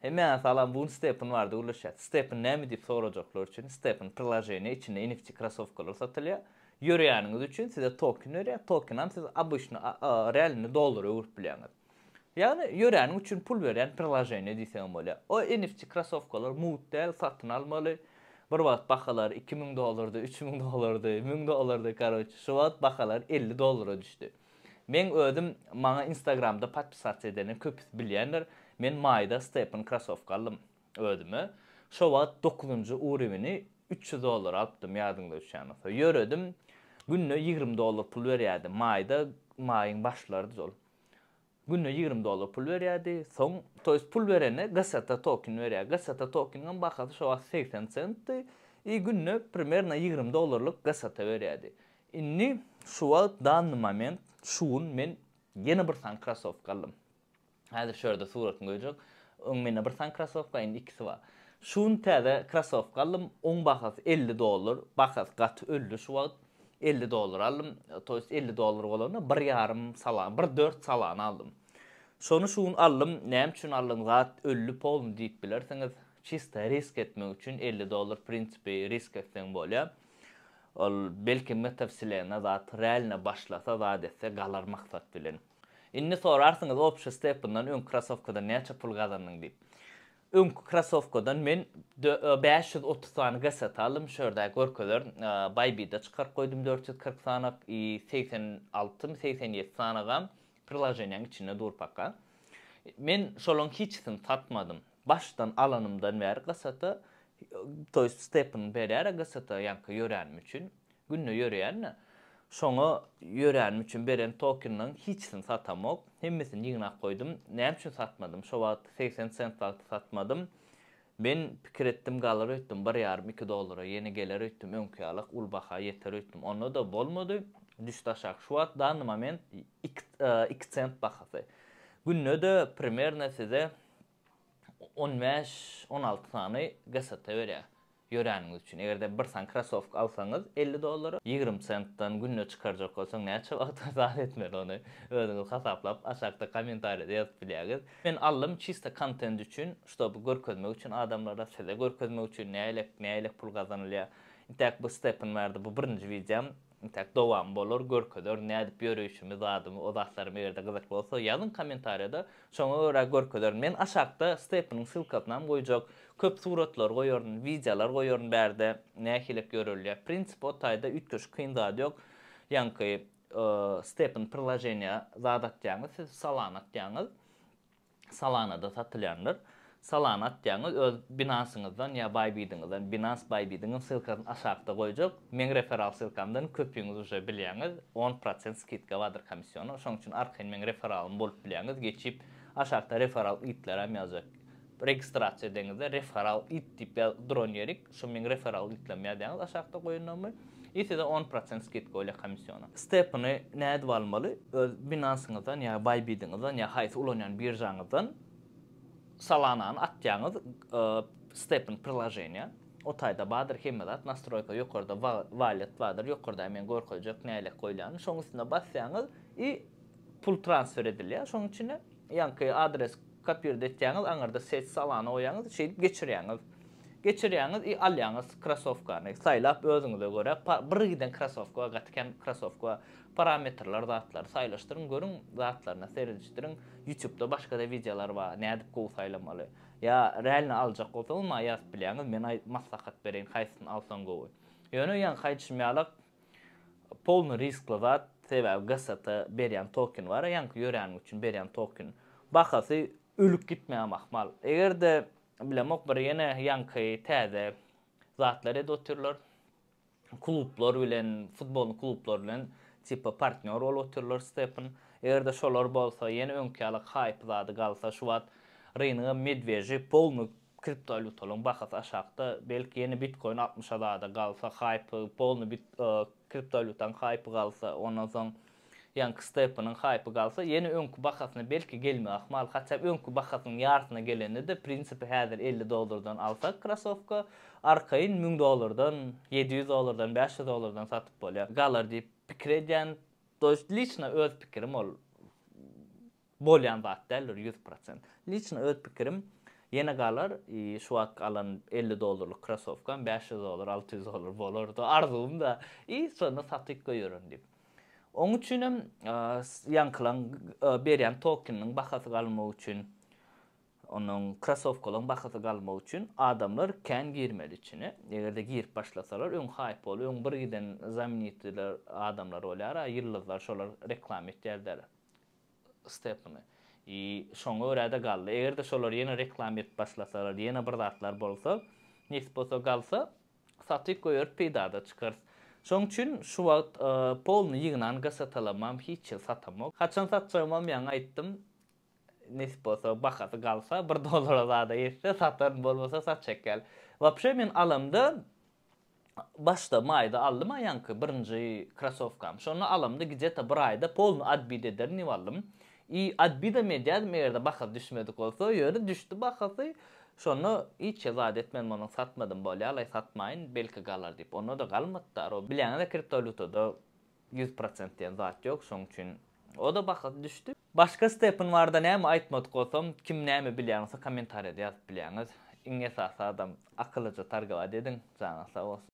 Hemmäňe salam bu gün Stepn barada gürleşýäs. Stepn näme diýip sorajaklar üçin Stepn priloženiýe içinde NFT krasowkalar satylýar. Ýöreýäniňiz üçin size token berýär. Tokenam siz obyçny realny dollara öwrüp bilýäňiz. Ýagny ýöräniň üçin pul berýän priloženiýe diýseňem bolýar. O NFT krasowkalar mugt däl satyn almaly. Bir wagt bahalary 2000 dollardy, 3000 dollardy, 1000 dollardy karoçe şu wagt bahalary 50 dollara düşdi. Meň özüm maňa instagramda podpisatsa edenler köpüsi bilýändir. Men maýda Stepn krasowka aldym özüme. Şo wagt dokuzynjy urywini 300 dollara alypdym ýadyňda düşýän bolsa. Ýöredim günde 20 dollar pul berýärdi. Maýda maýyň başlarydy şol. Günde 20 dollar pul berýärdi. Soň to ýest pul berende GST token berýär. GST tokeniňem bahasy şo wagt 80 sentdi. I günde primerno 20 dollarlyk GST berýärdi. Indi şu wagt danny moment şu gün men ýene bir sany krasowka aldym. Häzir şu ýerde suratyny goýjak. Öň mende bir sany krasowka, indi ikisi bar. Şu gün täze krasowka aldym. Oň bahasy 50 dollar. Bahasy gaty öldi şu wagt. 50 dollar aldym. To ýest 50 dollar bolanda bir ýarym salan, bir dört salany aldym. Şony şu gün aldym. Näme üçin aldyň zat öldi polny diýip bilersiňiz. Çista risk etmek üçin 50 dollar prinsipi risk etseň bolýar. Ol belki metawselena zat realno başlasa zat etse galar maksat bilen. Indi sorarsyňyz obşi stepından öňki krasowkadan näçe pul gazandyň diýip. Öňki krasowkadan men 530 sany GST aldym şu ýerde görkezerin. Bybit-de çykaryp goýdum 440 sanak i 86 my 87 sanagam priloženiýaň içinde dur paka. Men şolaň hiçisini satmadym. Başdan alanymdan bäri GST to ýest stepn berýär GST ýaňky ýöränim üçin. Günde ýöreýän-de. Şoňa ýöränim üçin beren tokenlaryň hiçisini satamok. Hemmesini ýygnap goýdum. Näme üçin satmadym? Şo wagt 80 sent wagty satmadym. Men pikir etdim galar öýtdüm bir ýarym iki dollara ýene geler öýtdüm öňki ýalak uly baha ýeter öýtdüm. Onda-da bolmady. Düşdi aşak. Şu wagt danny moment 2 sent bahasy. Günde-de primerno size 15-16 sany GST berýär ýöräniňiz üçin. Eger-de bir sany krasowka alsaňyz 50 dollara, 20 sentden günde çykarjak bolsaň näçe wagt zat etmeli ony özüňiz hasaplap aşakda kommentariýada ýazyp bilýäňiz. Men aldym çisto kontent üçin, ştoby görkezmek üçin adamlara, size görkezmek üçin nähilek nähilek pul gazanylýar. Intäk bu stepn bardy bu birinji wideom. Intäk dowamy bolar görkezer nädip ýöreýşimi zadymy o zatlarym egerde gyzykly bolsa ýazyň kommentariýada şoňa görä görkezerin men aşakda stepiniň ssylkasynam goýjak köp suratlar goýaryn wideolar goýaryn bärde nähilek ýörelýär prinsipi o taýda üýtgeşik kyn zady ýok ýaňky stepin priloženiýa zat atýaňyz siz salany atýaňyz Solanada satylýandyr. Solana atýaňyz öz Binance'yňyzdan ýa Bybit'iňizden. Binance Bybit'iňiň ssylkasyny aşakda goýjak. Meň referal ssylkamdan köpüňiz uje bilýäňiz. On prosent skidka bardyr komissiona. Şoň üçin arkaýyn meň referalym bolup bilýäňiz. Geçip aşakda referal itlerem ýazjak. Registrasiýa edeňizde referal it diýip ýaz duran ýerik şo meň referal itlerimi ýazýaňyz aşakda goýanymy. I size on prosent skidka bolýar komissiona. Stepny nädip almaly? Öz Binance'yňyzdan ýa Bybit'iňizden ýa haýsy ulanýan biržaňyzdan Solanany atýaňyz Stepn priloženiýa. O taýda bardyr hemme zat nastroýka ýokarda wallet bardyr ýokarda men görkezjek nähili goýulýanyny şoň üstüne basýaňyz i pul transfer edilýär şoň içine ýaňky adres kopirde etýäňiz aňyrda set Solana goýýaňyz şeýdip geçirýäňiz. Geçirýäňiz i alýaňyz krasowkany saýlap özüňize görä bir giden krasowka bar gaty kän krasowka bar parametrler zatlary saýlaşdyryň görüň zatlaryna seredişdiriň ýutubda başgada wideolar bar nädip gowy saýlamaly ýa realno aljak bolsaňyz maňa ýazyp bilýäňiz men maslahat bereýin haýsysyny alsaň gowy ýöne ýaňky aýdyşym ýalak polny riskli zat sebäbi GST berýän token bar ýaňky ýöräniň üçin berýän token bahasy ölüp gitmegem ahmal egerde Bilemok bir ýene ýaňky täze zatlar edip otyrlar. Klublar bilen, futbolny klublar bilen tipa partnýor bolup otyrlar Stepn. Eger-de şolar bolsa, ýene öňki ýaly haýp zady galsa, şu wagt rynyga medweji polny kriptowalýutalaryň bahasy aşakda, belki ýene bitkoin altmyşa zada galsa, haýpy polny bit kriptowalýutaň haýpy galsa, ondan soň Ýaňky stepiniň haýpy galsa, ýene öňki bahasyna belki gelmegi ahmal. Hatda öňki bahasynyň ýarsyna gelende-de, prinsipi häzir 50 dollardan alsak krasowka, arkaýyn 1000 dollardan, 700 dollardan, 500 dollardan satyp bolýar. Galar diýip pikir edýän. To ýest liçno öz pikirim ol bolýan zat däldir 100%. Liçno öz pikirim. Ýene galar, i şu wagtky alan 50 dollarlyk krossowkam 500 dollar, 600 dollar bolardy. Arzuwym-da. I şonda satyp goýaryn diýip. Oň üçinem ýaňkylaň berýän tokeniniň bahasy galmagy üçin, onuň krossowkalaryň bahasy galmagy üçin adamlar kän girmeli içine. Eger-de girip başlasalar, öň haýp bolup, öň bir giden znamenitler adamlar bolýar-a, ýyldyzlar şolar reklama etýärler STEPN-i. I şoňa görä-de galdy. Eger-de şolar ýene reklama edip başlasalar, ýene bir zatlar bolsa, nesip bolsa galsa, Satyp goýaryp peýdada çykarys. Şoň üçin şu wagt polny ýygnan GST-lamam hiç ýyl satamok. Haçan satjagymam ýaňy aýtdym. Nesip bolsa bahasy galsa bir dollara zada ýetse sataryn bolmasa satjak däl. Wapşe men alamda başda maýda aldym a ýaňky birinji krasowkam. Şony alamda gideta bir aýda polny adbit ederin diýip aldym. I adbidem edýärdim eger-de bahasy düşmedik bolsa, ýöne düşdi bahasy. Şonda hiç zat etmedim onuň satmadym bolýalaý satmaýyn belki galar diýip. Onda-da galmady daro. Bilýäňiz-ä kriptowalýutada 100% diýen zat ýok, şoň üçin o-da bahasy düşdi. Başga STEPN barada näme aýtmadyk bolsam, kim näme bilýän bolsa kommentariýada ýazyp bilýäňiz. Iň esasy adam akylyja targowat ediň, janyňyz sag bolsun.